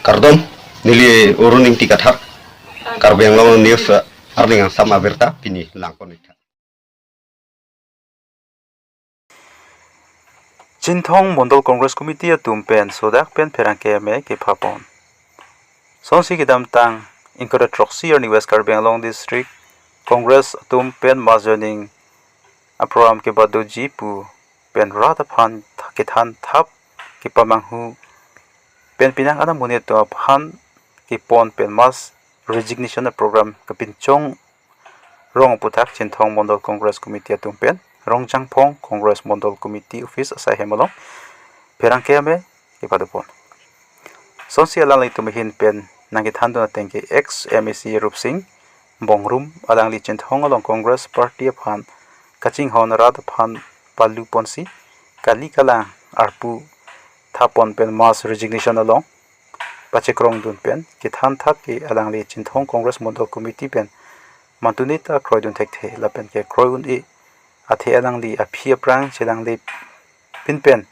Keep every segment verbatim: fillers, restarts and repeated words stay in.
Kardom, neli Arun Ingti Kathar, Karbi Anglong News, eh, arni angsam abirta pini langpon-ik tha. Chinthong Mondol Congress Committee atum pen sodak pen pherangke amei kepapon. Sonsi kedamtang ingkoi ra throksi arni West Karbi Anglong District Congress atum pen mass joining aprogram kebadoji pu pen rat aphan th-, kethan thap kepamanghu pen penang amonit atum aphan kepon pen mass resignation aprogram kepinchong rong aputhak Chinthong Mondol Congress Committee atum pen Rongjangphong Congress Mondol Committee Office asai hem along pherangke amei kepadopon. Sonsi alanglitum ahin pen nangkethandun ateng ke ex M A C Rupsing Bongrum, alangli Chinthong along Congress Party aphan kachinghon rat aphan paluponsi kali kalang arpu thapon pen mass resignation along pachekrongdun pen kethan thap ke alangli Chinthong Congress Mondol Committee pen mantunita kroidun thekthe lapen ke kroi un-e athe alangli aphi aphrang chelangle pin pen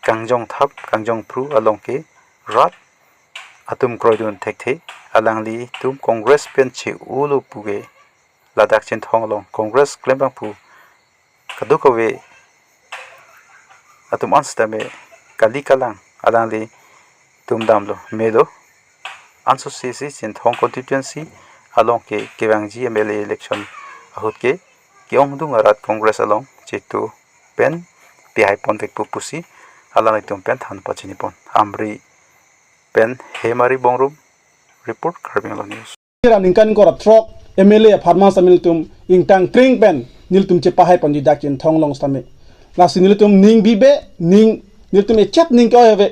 kangjong thap kangjong phru along ke rat atum kroidun thekthe, alanglitum Congress pen che-olo pu ke ladak Chinthong along Congress klembang pu kadokave atum an sitame kali kalang alanglitum damlo melo. Ansose si Chinthong constituency along ke kevangji M L A election ahut ke ke-ongdung arat Congress along chetu pen pihai ponvekpo pusi alanglitum pen than pachinipon. Amri pen Hemari Bongrum report, Karbi Anglong News. Ra ningkan ingkoi ra throk M L A apharman sitame nelitum ingtang kring pen nelitum chepahai ponji dak Chinthong along sitame. Lasi nelitum ning bibe, ning nelitum echet ning ke-oi ave.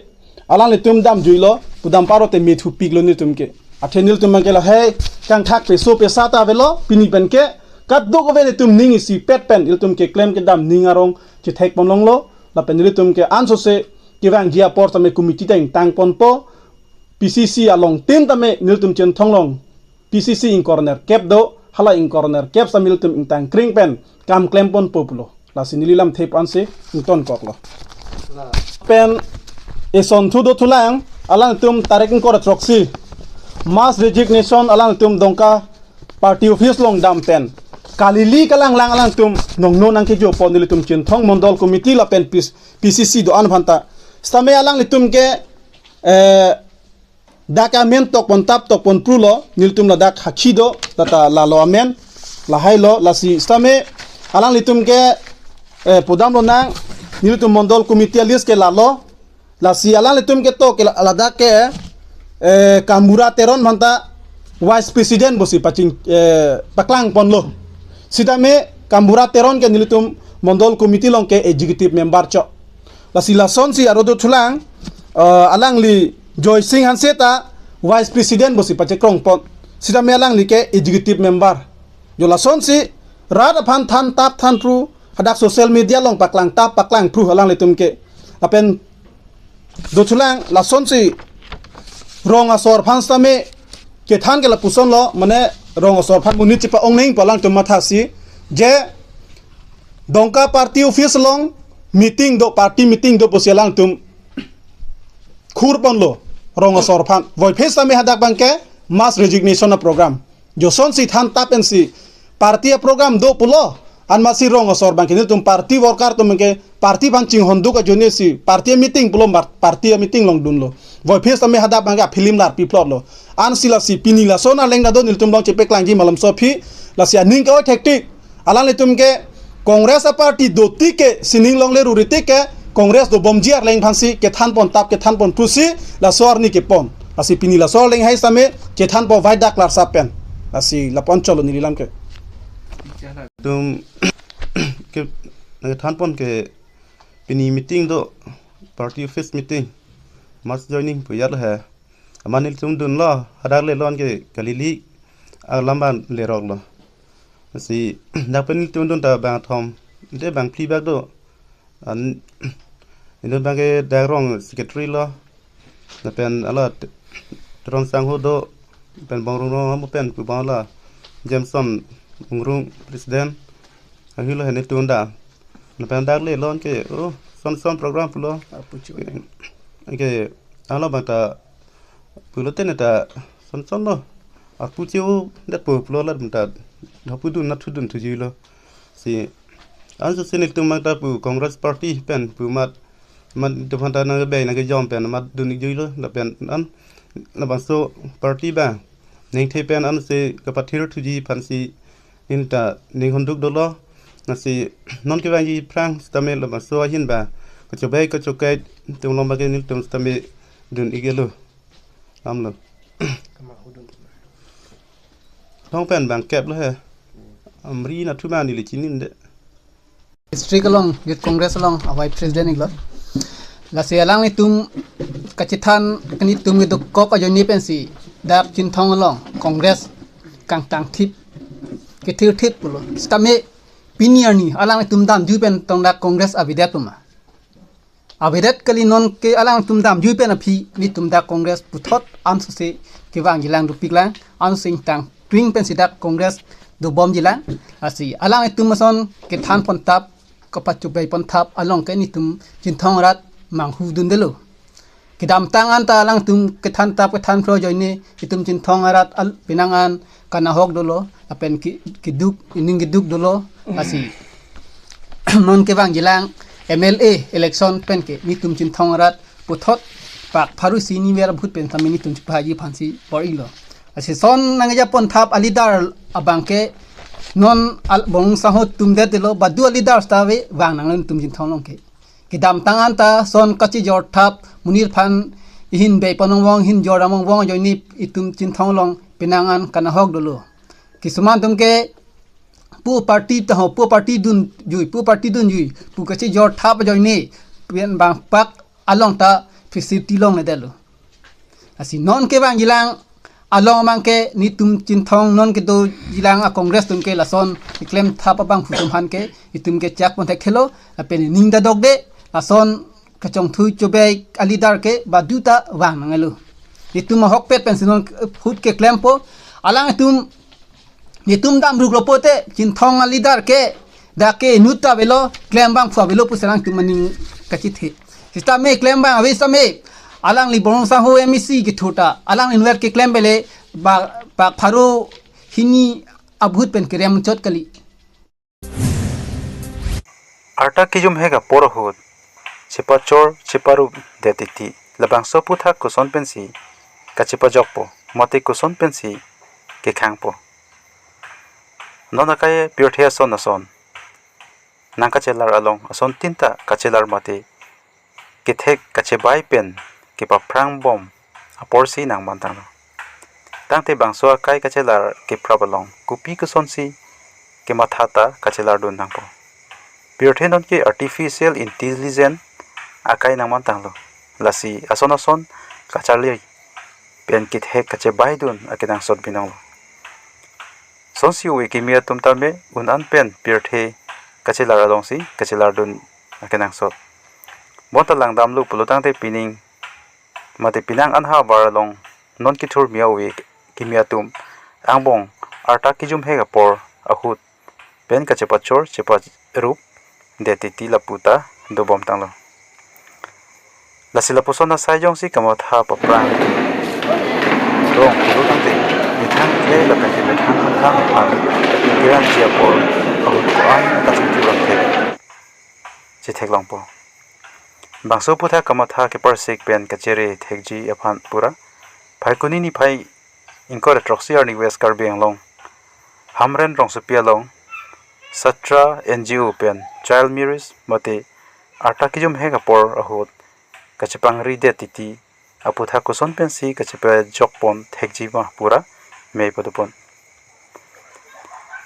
Alanglitum damjuilo, pudam paro te me thupiklo nelitum ke. Athe nelitum abang ke lahei kangthak peso pesa ta avelo, pini pen ke kadokave nelitum ning isipet pen nelitum keklem kedam ning arong chethek ponlonglo, lapen nelitum ke ansose kevangji apor sitame committee ta ingtang ponpo, P C C along tin tame nelitum Chinthong along P C C ingkoi ra nerkep do, hala ingkoi ra nerkep sitame nelitum ingtang kring pen kam klem ponpo pulo. Lasi neli lamthe pu ansi ingtonkoklo. Pen eson thu dothulang, alangtum tarik ingkoi ra throksi mass resignation alangtum Dongka party office along dam pen kalili kalanglang alangtum nongno nangkejopon nelitum Chinthong Mondol Committee lapen P-, P C C do-an aphanta. Sitame alanglitum ke, eh, dak amen tokpon tap tokpon phrulo, nelitum ladak hakhi do, lata lalo amen, lahailo, lasi sitame alanglitum ke, eh, pudam lonang, nelitum Mondol Committee a-list ke lalo, lasi alanglitum ketok ke la-, ladak ke, eh, Kambura Teron aphanta Vice President pusi paching, eh, paklang ponlo. Sitame Kambura Teron ke nelitum Mondol Committee along ke Executive Member chok. Lasi lasonsi aro dothulang, eh, alangli Joysing Hanse ta Vice President pusi pachekrong pon. Sitame alangli ke Executive Member. Jo lasonsi rat aphan than tap than phru, hadak social media along paklang tap paklang phru alanglitum ke. Lapen dothulang lasonsi rong asor aphan sitame kethan ke lapusonlo, mane rong asor aphan monit chepa-ong nangpo alangtum mathasi, je Dongka party office along meeting do, party meeting do pusi alangtum khur ponlo rong asor aphan. Voiphit sitame hadak abang ke mass resignation a-program. Josonsi than tap pensi party a-program do pulo. Anmasi rong asor abang ke nelitum party worker atum abang ke party aphan chinghonduk ajoinesi party meeting pulo mar-, party meeting along dunlo. Voiphit sitame hadak abang ke a-film larpi plotlo. Ansi lasi pini lason aleng nado nelitum along chepaklangji malomso aphi, lasi aning ke-oi thektik. Alanglitum ke Congress a-party dotik ke sining longle ruritik ke Congress dobomji arleng aphansi kethan pon tap kethan pon phrusi laso arni kepon. Lasi pini laso arleng hai sitame kethan pon vai dak lar sapen. Lasi lapu-an cholo neli lam ke. Tum ke nangkethan pon ke pini meeting do, party office meeting, mass joining pu yar he. Amat nelitum dunlo, hadak le lon ke kalili alam abang leroklo. Si dak pen nelitum dun ta bangthom, te bangphli bak do. An, nelitum abang ke dak rong secretary lo. Lapen hala T-, Teron Sangho do, pen Bongrung Ronghang pen pu abang hala Jameson Ungrung president. Ahilo he nelitum da. Lapen dak le lon ke, oh, son son program pulo. Apuchu. Ke, hala abang ta Pulote neta sonson lo. Apu cheu det po pulo la ta. Hapu dun na thu dun thuji lo. Si anso si nelitum mangta pu Congress Party pen pu mat mat depan ta nang bai nang jom pen mat dun ik jui lo lapen an labangso party ba ningthe pen an si kapathir thuji aphan si neta ning hunduk dolo. Lasi non kevangji aphrang sitame labangso ahin ba kachobai kachokai atum along ba ke nelitum sitame dun ik lo. Lam lo. Thong pen bang kep lo he. Amri na thu ma neli chini de. District along Youth Congress along a Vice President ik lo. Lasi alanglitum kachethan kenitum keduk kok ajoine pensi dak Chinthong along Congress kangtang thip kethir thip pulo. Sitame pini arni alanglitum damjui pen tong dak Congress avedet puma. Avedet kali, non ke alangtum damjui pen aphi nelitum dak Congress puthot anso si kevangji lang dopik lang, anso si ingtang twing pensi dak Congress dobomji lang. Lasi alangtum ason kethan pon thap, kapachobai pon thap along ke nelitum Chinthong arat manghu dundelo. Kedamtang anta alangtum kethan thap kethan phro ajoine itum Chinthong arat al pinang an kanahok dolo, lapen ki-, keduk, ining keduk dolo, lasi non kevangji lang M L A election pen ke nelitum Chinthong arat puthot pak pharo isi niver abhut pen tame nelitum chephaji aphansi bor-ilo. Lasi son nangja pon thap a leader abang ke non al Borong Sangho atum det delo, badu a leader ta ave vang nang nelitum Chinthong along ke. Kedamtang anta son kachijor thap monit aphan ihin bei pon ong vong, ihin jor ong vong ajoine itum Chinthong along pinang an kanahok dolo. Kisuman atum ke pu party ta ho, pu party dunjui, pu party dunjui pu kachijor thap ajoine pen bang pak along ta facility longledetlo. Lasi non kevangji lang along abang ke nelitum Chinthong non kedoji lang a Congress atum ke lason keklem thap abangphu atum aphan ke itum ke chak pon thekthelo, lapen ining ta dokde, lason kachongthui chobai a leader ke badu ta vang nanglo. Nelitum ahokpet pensi non ahut keklempo, alangtum nelitum damruklo pote Chinthong a leader ke dak ke inut ta avelo, klem abangphu avelo pusi alangtum aning kachithe. Sitame klem abang ave sitame alangli Borong Sangho M A C kethur ta alangli inut keklem pele ba, pak pharo hini abhut pen kerem chot kali. Arta kejum hek apor ahut chepachor cheparup det titi, labangso aputhak koson pensi kachepajokpo mate koson pensi kekhangpo. Non akai pirthe ason ason nangkachelar along asontin ta kachelar mate kethek kachebai pen kepaphrang bom aporsi nangmantanglo. Tangte bangso akai kachelar keprap along kopi kosonsi kematha ta kachelar dun nangpo. Pirthe non ke artificial intelligence akai nangmantanglo. Lasi ason ason kacharli pen kethek kachebai dun akenangsot binonglo. Sonsi ove kimi atum tame un an pen pirthe kachelar alongsi kachelar dun akenangsot. Bonta langdamlo pulotangte pining mate pinang an havar along non kethur mia ove kimi atum angbong arta kejum hek apor ahut pen kachepachor cheparup det titi lapu ta dobomtanglo. Lasi lapuson asai jongsi kamatha paphrang rong pulotangte methang ke lapen ke methang methang aphan kerangji apor ahut ko-an kachingthurang thek chetheklongpo. Bangso aputhak kamatha keparsik pen kachere thekji aphan pura Phaikuni niphai ingkoi ra throksi arni West Karbi Anglong Hamren rongsopi along Satra N G O pen child marriage mate arta kejum hek apor ahut kachepangri det titi aputhak koson pensi kachepajok pon thekji ma pura mei padopon.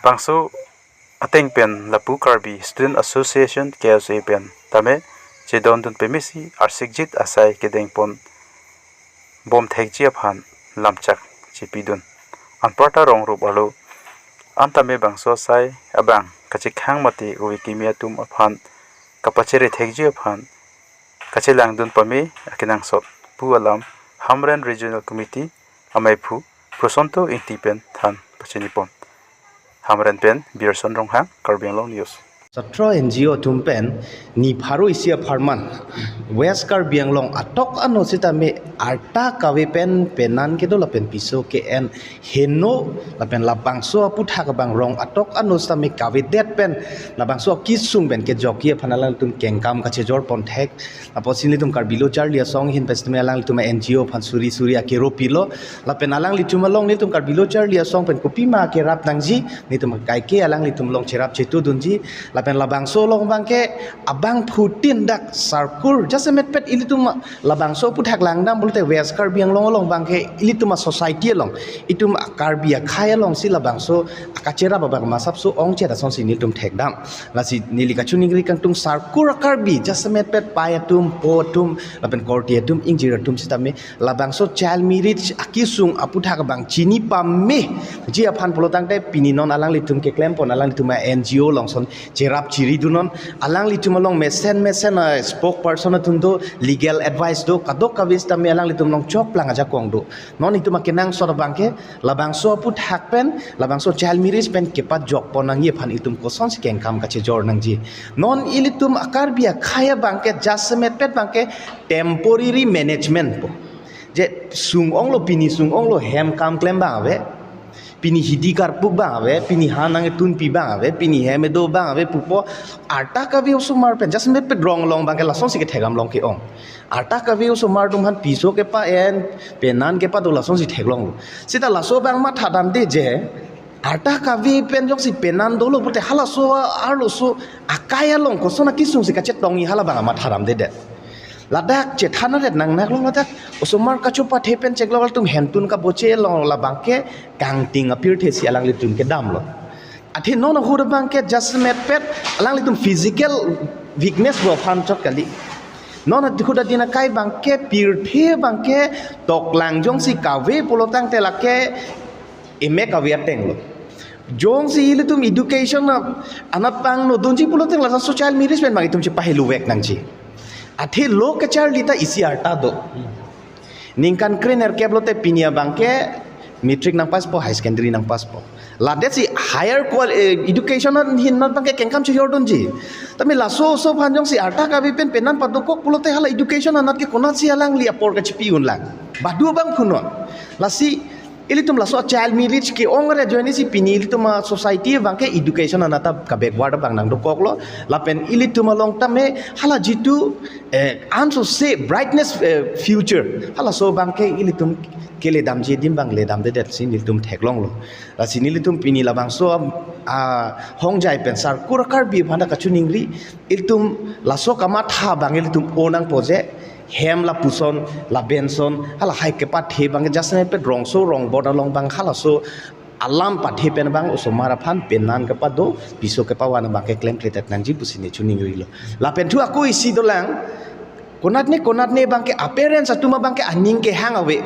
Bangso ateng pen lapu Karbi Student Association, K S A pen tame chedondun pemesi arsikjit asai kedeng pon bom thekji aphan lamchak chepidun. Anparta rong rup arlo an tame bangso asai abang kachekhang mate ove kimi atum aphan kapachere thekji aphan kachelangdun pame akenangsot pu alam Hamren Regional Committee ameiphu Prosanto Ingti pen than pachini pon. Hamren pen Bierson Ronghang, Karbi Anglong News. Sotro N G O atum pen ni pharo isi apharman West Karbi Anglong atok ano sitame arta kave pen penan kedo lapen piso ke-en heno lapen labangso aputhak abang rong atok ano sitame kavedet pen labangso akisung pen kejokji aphan alangtum kengkam kachejor ponthek. Apotsi nelitum Karbi Lo Charli Asong ahin pen sitame alanglitum N G O aphan suri suri akero pilo. Lapen alanglitum along nelitum Karbi Lo Charli Asong pen kopima kerap nangji, nelitum kaike alanglitum along cherap chetudunji. Lapen labangso along abangke abangphutin dak sarkur jasemet pet ilitum labangso aputhak langdam pulote West Karbi Anglong along abangke ilitum a-society along, itum a-Karbi akhei alongsi labangso akacherap abang masapso ongchet asonsi nelitum thekdam. Lasi neli kachiningri kangtung sarkur a-Karbi jasemet pet pai atum, po atum lapen korte atum, ingjir atum sitame labangso child marriage akisung aputhak abang chini pameji aphan pulotangte pini non alanglitum keklem pon alanglitum a-N G O along ason cherap chiri dunon. Alanglitum along mesen mesen a-spokesperson atum do, legal advice do, kadokave sitame alanglitum along chokplang ajakong do. Non itum akenangsot abangke labangso aputhak pen, labangso child marriage pen kepajok pon nangji aphan itum kosonsi kengkam kachejor nangji. Non ilitum a-Karbi akhei abangke jasemet pet abangke temporary management po. Je sung-onglo, pini sung-onglo, hem kam klem abang ave, pini hidi karpuk abang ave, pini ha nangtunpi abang ave, pini hem kedo abang ave pupo, arta kave osomar pen jasemet pet rong along abangke lasonsi kethekdam long ke-ong. Arta kave osomar atum aphan piso kepa-en, penan kepado lasonsi theklonglo. Seta laso abang mathadamde je, arta kave pen jongsi penan dolo pulote halaso arloso akai along koson akisungsi kachetongji hala abang mathadamdedet. Ladak chethan aret nangnaklo, ladak osomar kachopathe pen chenglo, atum hemtun kaboche along labangke kangting apirthe si alanglitum kedamlo. Athe non ahut abangke jasemet pet alanglitum physical weakness pu aphan chot kali. Non ahut adin akai abangke pirthe abangke toklang jongsi kave pulotangte lake emek kave atenglo. Jongsi ilitum education a-, anat pangnodunji pulotangte laso child marriage pen abang itum chepahiluvek nangji. Athe lo kacharli ta isi arta do. Ningkan krenerkep lote pini abangke matric nangpasspo, higher secondary nangpasspo. Ladetsi higher qual-, eh, education ahin anat abangke kengkam chejordunji. Tame laso oso aphan jongsi arta kave pen penan padokok pulote hala education anat ke konatsi alangli apor kachipi unlang. Badu abang kunon. Lasi ilitum laso child marriage ke-ong re ajoinesi pini ilitum a-society abangke education anat ta ka-backward abang nangdokoklo. Lapen ilitum along tame hala jitu, eh, anso se brightness, eh, future halaso abangke ilitum keledamji adim abang ledamdedet si nelitum theklonglo. Lasi nelitum pini labangso, ah, hongjai pen sarkur a-Karbi aphan ta kachiningri, ilitum laso kamatha abang ilitum o nangpo je, hem lapuson, labenson, halahai kepathe abang jasemet pet rongso rongbot along abang halaso alam pathe pen abang osomar aphan penan kepado, piso kepavan abangke klemkledet nangji pusi neli chiningrilo. Lapen thu ako isi dolang, konatne konatne abangke a-parents atum abangke aning kehang ave.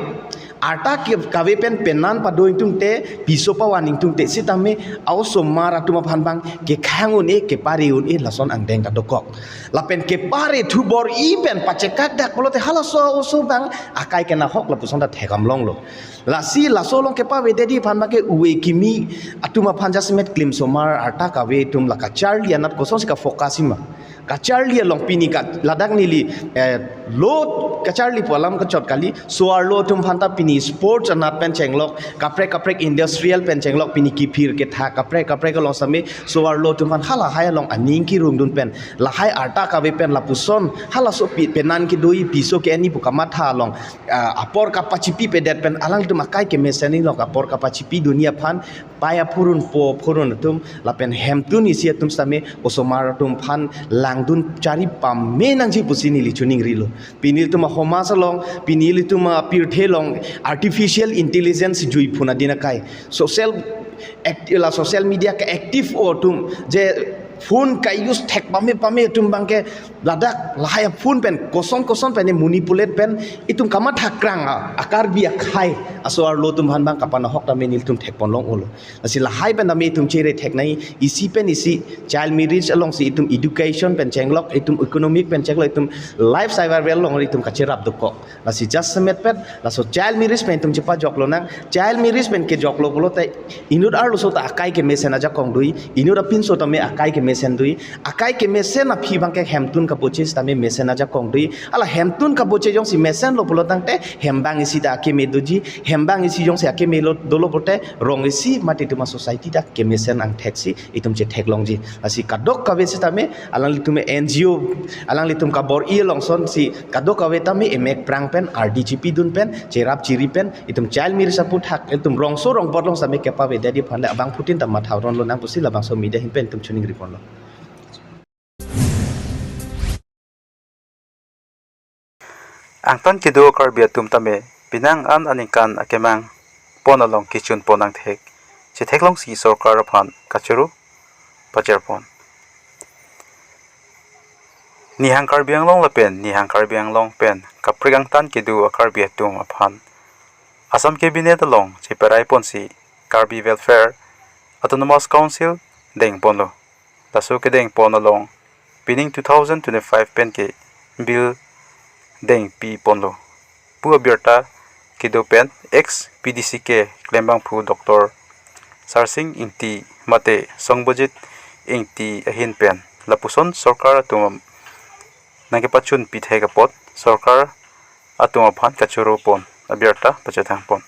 Arta ke-, kave pen penan pado ingtungte, piso pavan ingtungte, sitame a-osomar atum aphan abang kekhang un-e, kepare un-e lason angdeng ta dokok. Lapen kepare thubor-i pen pachekak dak pulote halaso oso abang akai kenahok lapuson ta thekdam longlo. Lasi laso along kepavedetji aphan abangke uve kimi atum aphan jasemet klim osomar arta kave atum la kacharli anat kosonsi ka-focus-ji ma. Kacharli along pini ka ladak neli, eh, lo kacharli pu alam kachot kali, so-arlo atum aphan ta pini sports anat pen chenglok, kaprek kaprek industrial pen chenglok, pini kiphir ketha kaprek kaprek along sitame so-arlo atum aphan halahai along aning kirungdun pen, lahai arta kave pen lapuson halaso pi-, penan kedoji piso ke-enji pu kamatha along, ah, apor kapachipipedet pen alangtum akai kemesen along apor kapachipidunji aphan pai aphurun po aphurun atum lapen hemtun isi atum sitame osomar atum aphan langdun chari pame nangji pusi neli chiningrilo. Pini ilitum a-homaj along, pini ilitum apirthe along artificial intelligence jui phun adin akai. Social act-, la social media ke-active o atum je phone ka-use thek pame pame atum abangke ladak lahai phone pen koson koson pen manipulate pen itum kamatha krang a, a-Karbi akhei aso-arlo atum aphan abang kapanahok tame nelitum thekpon long-olo. Lasi lahai pen tame itum chere theknei, isi pen isi child marriage alongsi itum education pen chenglok, itum economic pen chenglok, itum life survival along itum kacherap dokok. Lasi jasemet pet laso child marriage pen itum chepajok lonang, child marriage pen kejoklo pulote inut arloso ta akai kemesen ajakong doji, inut apinso tame akai ke mesen dui. Akai kemesen aphi abangke hemtun kaboche sitame mesen ajakong dui. Hala hemtun kaboche jongsi mesenlo pulotangte hembang isi ta akeme doji. Hembang isi jongsi akeme lo dolo pote rong isi mate itum a-society ta kemesen angthek si itum chetheklongji. Lasi kadokave sitame alanglitum N G O, alanglitum kabor-i along son si kadokave tame emek prang pen, ardi chipidun pen, cherap chiri pen, itum child marriage aputhak, itum rongso rongbor along sitame kepavedetji aphan le abangphutin ta matha ronlonang pusi labangso media ahin pen itum choningri ponlo. Angtan kedo Karbi atum tame penang an aningkan akemang pon along kechun pon angthek chetheklongsi sorkar aphan kachoro pajar pon. Nihang Karbi Anglong lapen nihang Karbi Anglong pen kaprek angtan kedo a-Karbi atum aphan Assam Cabinet along cheperai ponsi Karbi Welfare Autonomous Council deng ponlo. Laso kedeng pon along pining two thousand twenty-five pen ke bill dengpi ponlo pu abirta kedo pen ex P D C K klembangphu Doctor Sarsing Ingti mate Songbojit Ingti ahin pen lapuson sorkar atum nangkepachun pithek apot sorkar atum aphan kachoro pon abirta pachethang pon.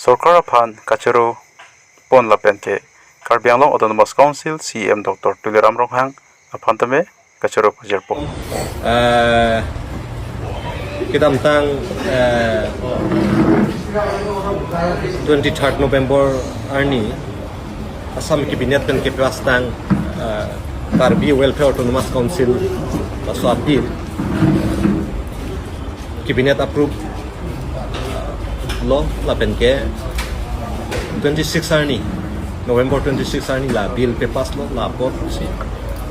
Sorkar aphan kachoro pon lapen ke Karbi Anglong Autonomous Council C E M Doctor Tuliram Ronghang aphan tame kachoro pajar pon. Eh, kedamtang, eh, twenty-third November arni Assam Cabinet pen kepass tang, eh, Karbi Welfare Autonomous Council laso a-bill Cabinet approve lo lapen ke twenty-six arni, November twenty-six arni la bill pepass lo, la apot si,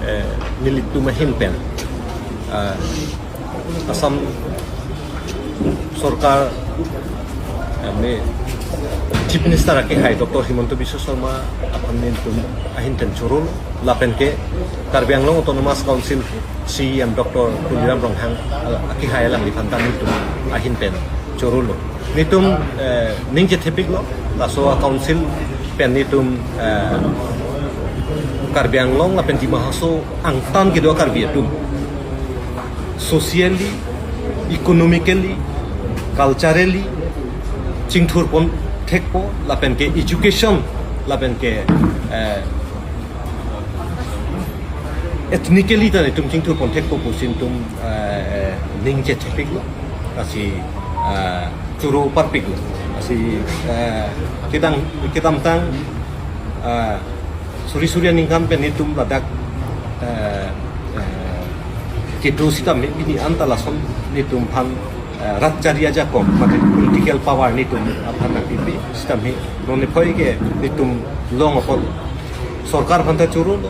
eh, nelitum ahin pen, eh, Assam sorkar, eh, me Chief Minister akehai Doctor Himanta Biswa Sarma aphan nelitum ahin pen choro lapen ke Karbi Anglong Autonomous Council C E M Doctor Tuliram Ronghang, eh, akehai alangliphan ta nelitum ahin pen chorolo. Nelitum, eh, ning chethepiklo, laso a-council pen nelitum, eh, Karbi Anglong lapen Dima Hasao angtan kedo Karbi atum socially, economically, culturally chingthur pon thekpo lapen ke education lapen ke, eh, ethnically ta nelitum chingthur pon thekpo pusi nelitum, eh, ning chethepiklo. Lasi, eh, choro parpiklo. Lasi, eh, kedang, kedamtang, eh, suri suri aningkan pen nelitum ladak, eh, eh, kedo sitame pini anta lason nelitum aphan, eh, rat chari ajakong mate political power nelitum aphan nangpipe sitame non niphoi ke nelitum long apot sorkar aphan ta chorolo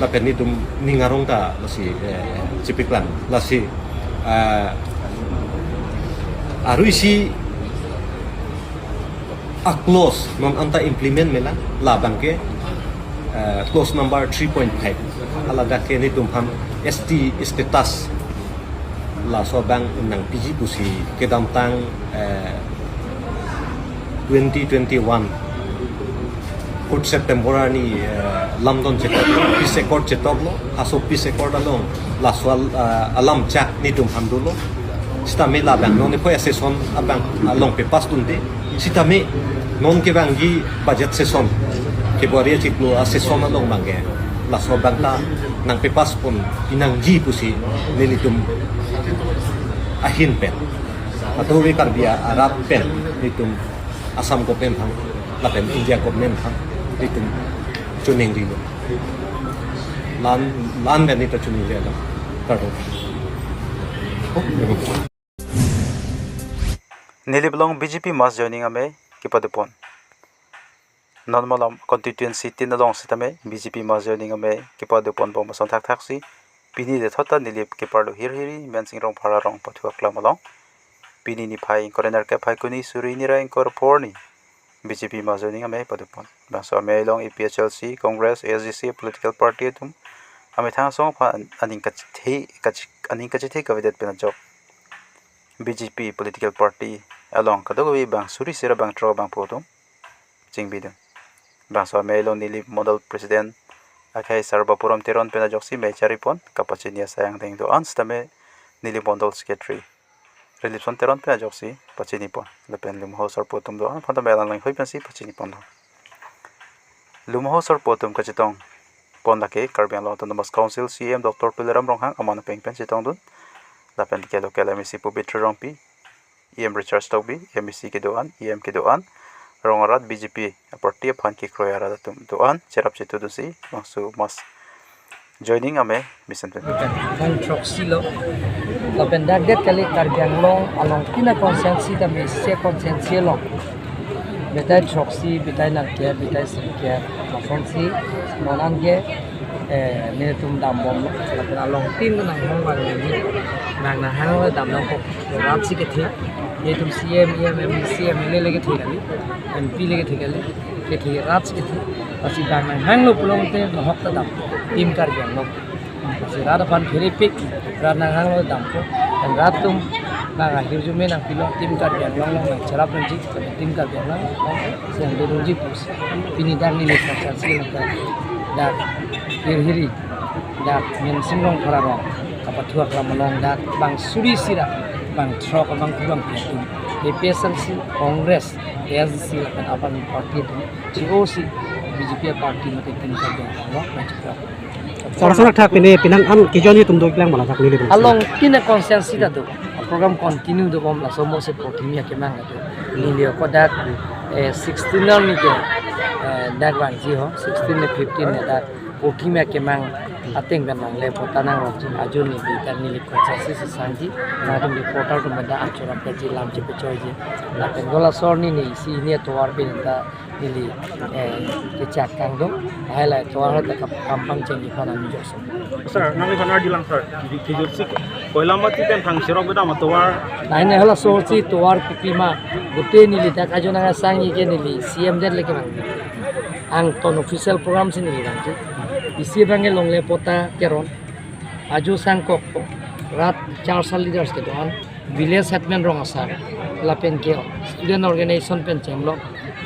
lapen nelitum ning arong ta lasi, eh, chepiklang lasi, eh, arui si a-clause non anta implement melang labang ke, eh, clause number three point five. Hala dak ke nelitum aphan S T status laso abang nangpiji pusi kedamtang, eh, twenty twenty-one fourth September arni, eh, lamdon chetok, peace accord chetoklo, laso peace accord along laso al-, eh, alam chak nelitum aphan dolo. Sitame labang non niphoi a-session abang along pepass dunde. Sitame non kevangji budget session, February achiklo a-session along abang ke laso abang ta nangpepass pon pinangji pusi nelitum ahin pen, atovi Karbi arat pen nelitum Assam government aphan lapen India government aphan nelitum choningrilo. La-an, la-an pen nelitum choningri alam. Kardom. Nilip along B J P mass joining amei kepadopon. Non malom constituency tin along sitame B J P mass joining amei kepadopon bom ason thakthak si pini de thot ta Nilip keparlo hirhiri Mensing Rongphar arong pathu aklam along. Pini niphai ingkoi ra nerkep Phaikuni suri nira ingkoi ra phongo arni B J P mass joining amei padopon. Bangso amei along A P H L C, Congress, A S D C political party atum amethang asong aphan aning kachethe, kach-, aning kachethe kavedet pen ajok B J P political party along kadokave bang suri sira bang throk bang pho atum chingbidun. Bangso amei along Nilip Model President Akhai Sar Bapuram Teron pen ajoksi me charipon, kapachini asai angdeng do-an sitame neli mondol secretary Rilipson Teron pen ajoksi pachinipon. Lapen Lumho Sarpo atum do-an aphan tame alang lang hoi pensi pachinipon do. Lumho Sarpo atum kachetongpon lake Karbi Anglong Autonomous Council C E M Doctor Tuliram Ronghang aman apeng pen chetongdun. Lapen ke local M A C Pabitra Rongpi, E M Richard Tokbi, M A C kedo-an, E M kedo-an, rong arat B J P party aphan kekroi arat atum do-an cherap chetudunsi bangso mass joining ame mesen pen. Bang throksi lo. Lapen dak det kali Karbi Anglong along tina constituency ta mese constituency along. Betai throksi, betai nangke, betai singke, masonsi, non anke, eh, netum dambom lo. Lapen along tin nanghang bang nangji, bang nanghang lo dam nangkok. Rat si kethe, netum C M, E M, M A C, M L A le kethe kali, M P le kethe kali, kethe rat si kethe. Lasi bang nanghanglo pulote nohok ta dam, Team Karbi Anglong. Lasi rat aphan pherepik, rat nanghanglo dampo. Dan rat atum bang ahirjume nangpilo, Team Karbi Anglong along nangcherap nangji, Team Karbi Anglong along seng dodunji pusi. Pini dak neli saksi nangka dak hirhiri, dak Mensing Rongphar arong kapathu aklam along dak bang suri sira, bang throk, bang kurang atum, A P H L C, Congress, A S D C lapen Aam Aadmi Party atum, C O C, B J P party mate Team Karbi Anglong along nangcherap. Sar, sar thak pine pinang an kijon atum do iklang mana thak neli. Along tina constituency ta do. Program continue dobom, laso mo se prothimi akemang do. Neli ako dak, eh, sixteen arni ke, eh, dak vangji ho, sixteen ne fifteen ne dak prothimi akemang ateng pen nangle pota nangrong ajo neli dak neli constituency sangji, nangtum reporter atum dak anchorap kaji lam chepechoiji. Lapen gola sor neli si ini atovar pen ta neli, eh, kechak kangdong, lahai lahai tovar ta kap-, kampang chengji aphan nangjoso. Sir, nangli aphan arjulang sir, kejut si Koilamati pen thang sirok bedam atovar. Lahai lahai halaso si tovar kopima, gute neli dak ajo nangkesangji ke neli C M det leke bang. Angton official program si neli bang tu. Isi bang ke longle pota keron. Ajo sangkok rat char sal leaders kedo-an, village headman rong asar, lapen ke student organization pen chenglok,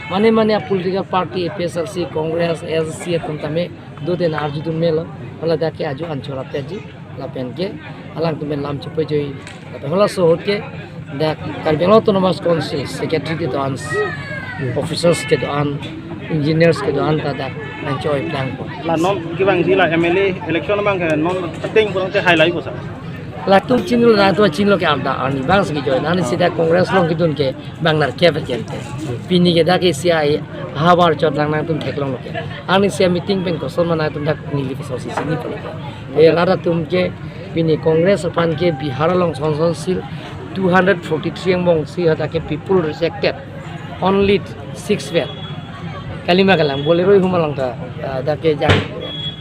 mane mane a political party, A P H L C, Congress, A S D C atum tame do den arjudun melo, hala dak ke ajo anchorap aji, lapen ke alangtum pen lam chepejoiji, lapen halaso ahut ke dak Karbi Anglong Autonomous Council secretary kedo-an, officers kedo-an, engineers kedo-an ta dak nangchoi plangpo. La non kevangji la M L A election abang ke non ateng pulote highlight ko sir. Latum chinilo, nangtum chinilo ke arda arni bang si kejoi. Nangli sida Congress along kedun ke bang nerkep pen kente. Pini ke dak isi ai havar chot lang nangtum theklonglo ke. Arni isi meeting pen koson ma nangtum dak neli koson si chini pulo ke. Eh, rat atum ke pini Congress aphan ke Bihar along son son sil two hundred forty-three angbong si hadak ke people rejected. Only six were. Kalima kalang, Bolero ihum along ta, ah, dak ke jang,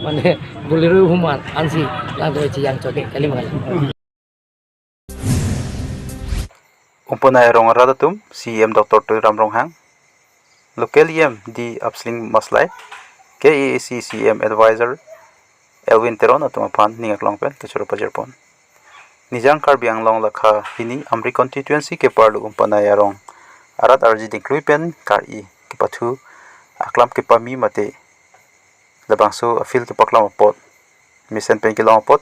mane, Bolero ihum an, ansi, lang to chejang chote, kalima kalang. Umponai arong arat atum, C E M Doctor Tuliram Ronghang, local E M D Apsling Maslai, K A A C C M advisor, Elwin Teron atum aphan ning aklong pen kachoro pajirpon. Nijang Karbi Anglong lakha hini Amri constituency keparlo Umponai arong arat arje dingklui pen kar-i kepathu aklam kepame mate labangso a-field kepaklam apot, mesen pen kelong apot,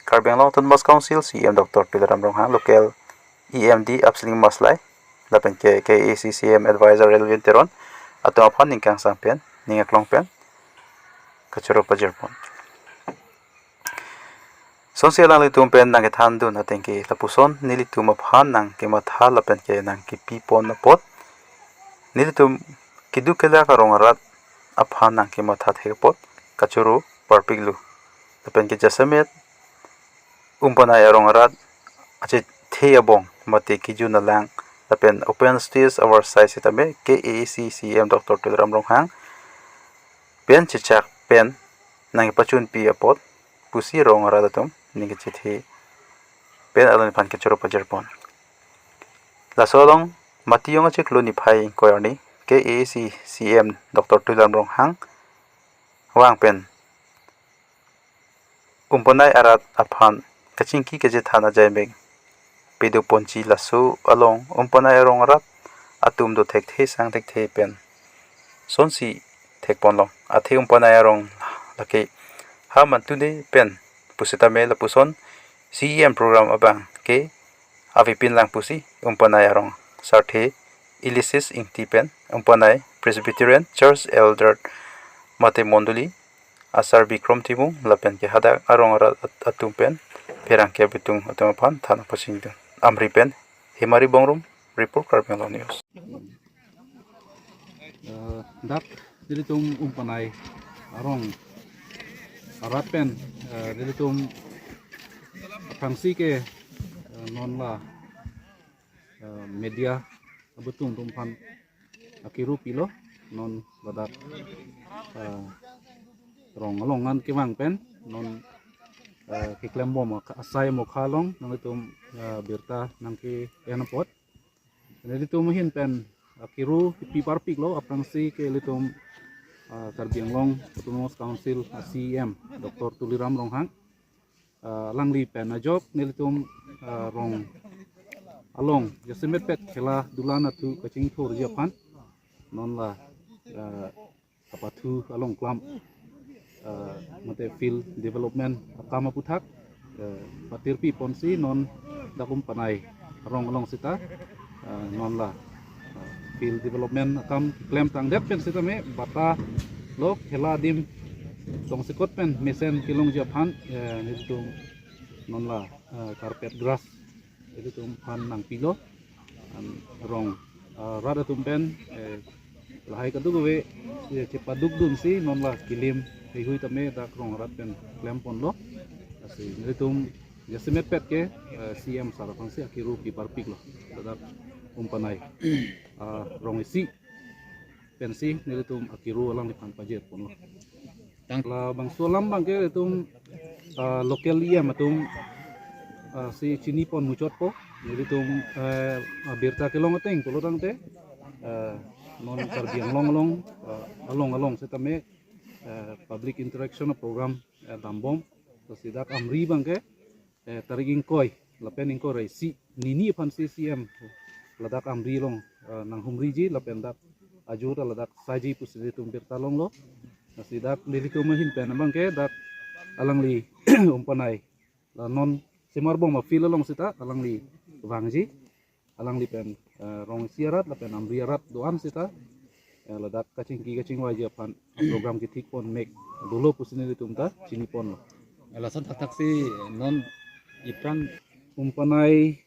Karbi Anglong Autonomous Council C E M Doctor Tuliram Ronghang, local E M D Apsling Maslai, lapen ke K A A C C M advisor Elwin Teron atum aphan ning kangsam pen, ning aklong pen kachoro pajirpon. Sonsi alanglitum pen nangkethandun ateng ke lapuson nelitum aphan nangkematha lapen ke nangkepipon apot, nelitum keduk kelak arong arat aphan nangkematha thek apot kachoro parpiklo. Lapen ke jasemet Umponai arong arat achethe abong mate kejun alang lapen open stage avarsai sitame K A A C C M Doctor Tuliram Ronghang pen chechak pen nangkepachunpi apot pusi rong arat atum ning kachethe pen alangli aphan kachoro pajirpon. Laso along Matijong achiklo niphai ingkoi arni K A A C C M Doctor Tuliram Ronghang vang pen Umponai arat aphan kachingki kachethan ajaimek pedoponji, laso along Umponai arong arat atum do thekthe sang thekthe pen sonsi thekponlong. Athe Umponai arong Lake ha mantune pen pusitame lapuson C E M program abangke avepin lang pusi Umpanai arong sarthe Ilisis Ingti pen Umpanai Presbyterian Church Elder mate Mondoli asar Bikrom Timung lapen ke hadak arong arat at-, atum pen pherangke abitung atum aphan than pachingdun. Amri pen Himari Bongrung, report Karbi Anglong News. Eh, dak nelitum Umpanai arong arat pen, eh, nelitum aphrangsi ke, eh, non la, eh, media abitung atum aphan akiru pilo, non ladak, eh, rong along an kevang pen non, eh, keklembom aka-, asai mokha along nanglitum, eh, birta nangke-en apot. Nelitum ahin pen akiru pi parpiklo, aphrangsi ke ilitum, eh, Karbi Anglong Autonomous Council a C E M Doctor Tuliram Ronghang, eh, alangli pen ajok nelitum, eh, rong along jasemet pet khela dula nathu kachingthurji aphan non la, eh, kapathu along klam, eh, mate field development akam aputhak, eh, patirpi ponsi non dak Umpanai arong along sita, eh, non la, eh, field development akam klem tangdet pen sitame bata lo khela adim tongsekot pen mesen kelongji aphan, eh, nelitum non la, eh, carpet grass ilitum aphan nangpilo. An rong, ah, rat atum pen, eh, lahai kadokave, eh, chepadukdunsi non la kilim heihui tame dak rong rat pen klemponlo. Lasi nelitum jasemet pet ke, eh, C E M sir aphansi akiru pi parpiklo. Dak Umpanai, ah, rong isi pensi nelitum akiru alangliphan pajirponlo. Tang- Labangso alam abangke itum, ah, local E M atum, ah, si chinipon muchotpo. Nelitum, eh, abirta kelong ateng pulo tangte, eh, non Karbi Anglong along, ah, along along sitame, eh, public interaction program, eh, dambom. Lasi dak Amri abangke, eh, tarik ingkoi lapen ingkoi ra isi nini aphansi C E M ladak Amri along, eh, nanghumriji lapen dak ajo ta ladak saji pusi nelitum birta longlo. Lasi dak nelitum ahin pen abangke dak alangli Umpanai la non Semarbom a-field along sita alangli vangji, alangli pen, eh, rong isi arat lapen Amri arat do-an sita, eh, ladak kachingki kachingvaiji aphan program kethikpon mek dolo pusi nelitum ta chiniponlo. Lason thakthak si non iphrang Umpanai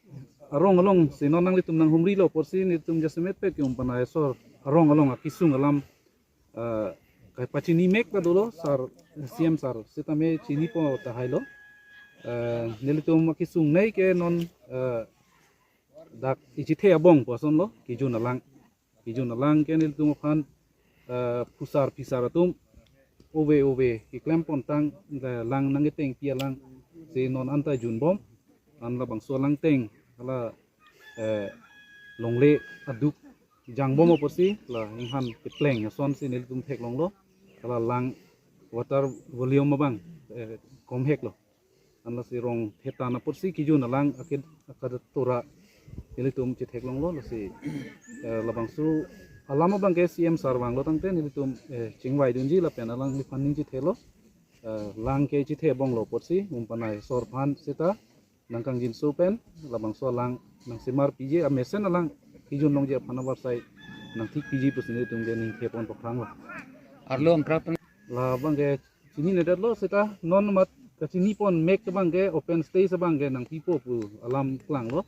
arong along si non nanglitum nanghumrilo apotsi nelitum jasemet pet ke Umpanai asor arong along akesung alam, eh, kapachini mek ta dolo sir, C E M sir sitame chinipo tahailo. Eh, nelitum akesung nei ke non, eh, dak ichethe abong pu asonlo, kejun alang. Kejun alang ke nelitum aphan, eh, phusar phisar atum ove ove keklempon tang, eh, lang nangketengpi alang si non anta junbom. An labangso alang teng hala, eh, longle aduk jangbom apotsi la inghan kepleng asonsi nelitum theklonglo. Hala lang water volume abang, eh, komheklo. An lasi rong thetan apotsi kejun alang aked akatura nelitum chetheklonglo. Lasi, eh, labangso alam abangke C E M sir vanglo tangte nelitum, eh, chingvaidunji lapen alangliphan ning chethelo. Eh, lang ke chethe abonglo apotsi Umpanai asor aphan sita nangkangjinso pen labangso alang nangsemarpiji, amesen alang kejun longji aphan avarsai nangthikpiji pusi nelitum ke ning thepon pakhranglo. Arlo angkrap tang- Labangke chininedetlo sita non mat kachinipon mek abangke open stage abangke nangpipo pu alam klanglo.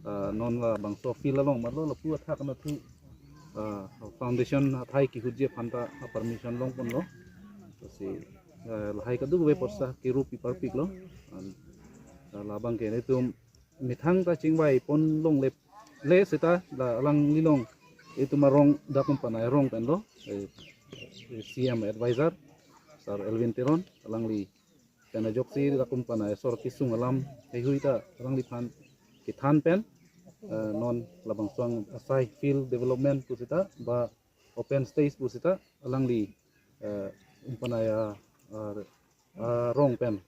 Ah, non labangso field along matlo, lapu athak nathu, ah, foundation athai kehutji aphan ta a-permission longponlo. Lasi, ah, lahai kadokave apotsi kiru pi parpiklo. An, ah, labangke nelitum methang ta chingvaipon longle le sita la alangli along itum arong dak Umpanai arong penlo, eh, eh, C E M advisor sir Elwin Teron alangli pen ajoksi dak Umpanai asor kesung alam heihui ta alangliphan kethan pen, eh, non labangso asai field development pu sita ba open stage pu sita alangli, eh, Umpanai a, a, arong pen,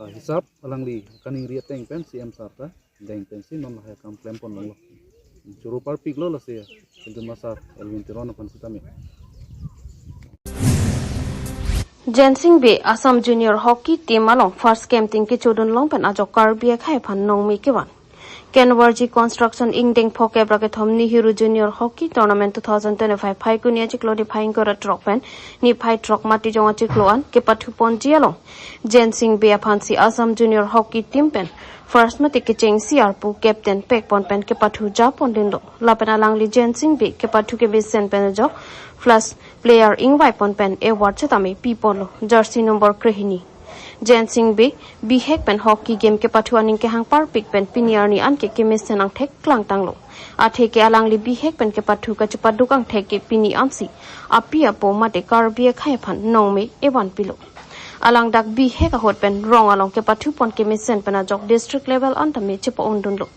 ah, hisap alangli kaningri ateng pen C E M sir ta deng pensi non lahai akam klemponlonglo. Choro parpiklo lasi, pintu masar Elwin Teron aphan sitame. Jensing Bey Assam Junior Hockey Team along first kemting kechodun long pen ajok Karbi akhei aphan nongme kevan. Kenwarji Construction ingdeng phokep ra kethom Nehru Junior Hockey Tournament two thousand twenty-five Phaikuni achiklo niphai ingkoi ra throk pen niphai throk Matijong achiklo an kepathu ponji along Jensing Bey aphansi Assam Junior Hockey Team pen first mate kechengsi arpu captain pek pon pen kepathu ja pon dinlo. Lapen alangli Jensing Bey kepathu kemesen pen ajok first player ingvai pon pen award setame pi ponlo. Jersey number krehini. Jensing Bey bihek pen hockey game kepathu aning kehang parpik pen pini arni anke kemesen angthek klangtanglo. Atheke alangli bihek pen kepathu kachepaduk angthek ke pini ansi api apo mate Karbi akhei aphan nongme evan pilo. Alangdak bihek ahut pen rong along kepathu pon kemesen pen ajok district level an tame chepa-un dunlo.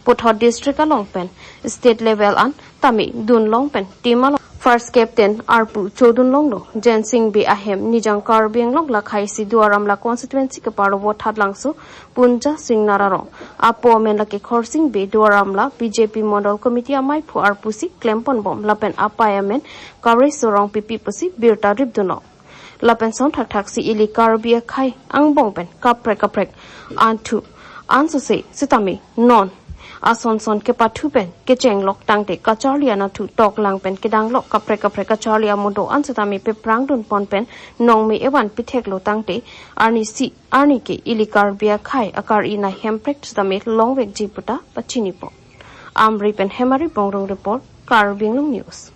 Puthot district along pen state level an tame dun long pen team along first captain arpu chodun longlo. Jensing Bey ahem Nijang Karbi Anglong lakhai si Duar Amla constituency kepar Vothatlangso Punja Singnar arong. Apo amen lake Khorsing Bey, Duar Amla B J P Mondol Committee amaiphu arpusi klem pon bom lapen apei amen Kareso Rongpipi pusi birta rip dunlo. Lapen son thakthak si ili Karbi akhei angbong pen kaprek kaprek anthu ansose setame non ason son kepathu pen kechenglok tangte kacharli anatthu toklang pen kedanglok kaprek kaprek kacharli amodo an setame peprang dun pon pen nongme evan pitheklo tangte arnisi arni ke ili Karbi akhei akar-i na hemprek setame longvekji puta pachinipo. Amri pen Hemari Bongrung report, Karbi Anglong News.